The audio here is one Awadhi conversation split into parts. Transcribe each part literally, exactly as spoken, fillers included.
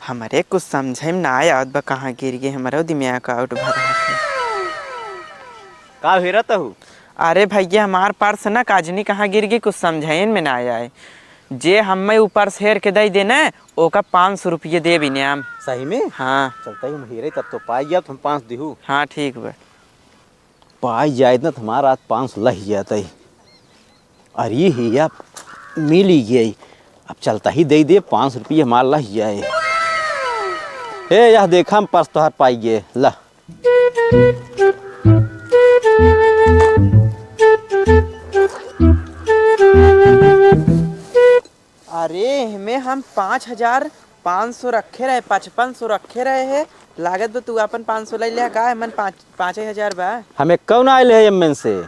हमरे कुछ समझे में ना आवत बा, कहाँ गिर गए, हमरो दिमाग आउट भर रहत है। का हेरत हू? अरे भैया, हमार पर्स ना काजनी कहाँ गिर गई, कुछ समझे में ना आए। जे हमें ऊ पर्स हेर के दे देने, ओका पाँच सौ रुपये देब इनाम। सही में? हाँ। चलता ही हम हेरे, तब तो पाई गया, तुम पाँच दिहू। हाँ, ठीक बा। पाई जाए ना, तो हमारा आज पाँच सौ लह जाता ही। अरे हिया, मिल ही गई। अब चलता ही दे दे, पाँच सौ रुपये हमार लह जाए। ए, यह देखा, हम पर्स तोहार पाई गए, ला। अरे, एहमे हम पाँच हजार पाँच सौ रखे रहे, पचपन सौ रखे रहे है। लागत बा तू अपन पाँच सौ ले लिया का? एमन पाँच, पाँचे हजार बा। हम एक्को ना आइल है एमन से।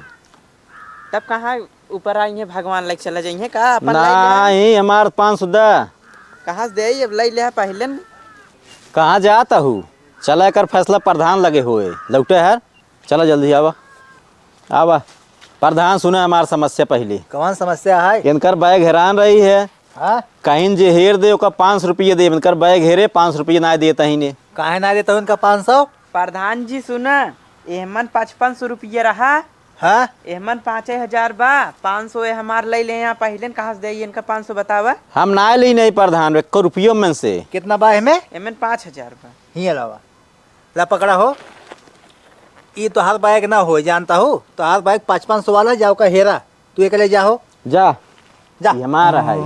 तब कहाँ ऊपर आई है भगवान, लेके चला जाइए का? अपन ले लिया। नहीं, हमार पाँच सौ दा। कहाँ से दे? अब ले लिया पहले न। कहाँ जात हू? चला, एकर फैसला प्रधान लगे होए। लौटे हर। चला जल्दी आवा, आवा। प्रधान, सुना हमार समस्या पहले। कौन समस्या है? इनकर बैग हेरान रही है। हाँ? कहीं जे हेर दे, ओका पाँच सौ रुपये दे। इनकर बैग हेरे, पाँच सौ रुपये ना देता ही ने। काहे ना देता हूँ इनका पाँच सौ? प्रधान जी, सुना, एहमन पचपन सौ रुपये रहा। हाँ? एहमन पाँचे हजार बा, पाँच सौ ए हमार ले ले यहाँ पहले न, कहाँ से दे इनका पाँच सौ बतावा? हम ना ली नहीं प्रधान, एको रुपयो में से। कितना बा एहमे? एहमन पाँच हजार बा। ही अलावा। ला पकड़ा हो, ई तोहार बैग ना हो, जानता हो, तोहार बैग पचपन सौ वाला, जाओ का हेरा, तू एक ले जा हो। जा। जा। ये हमारा है।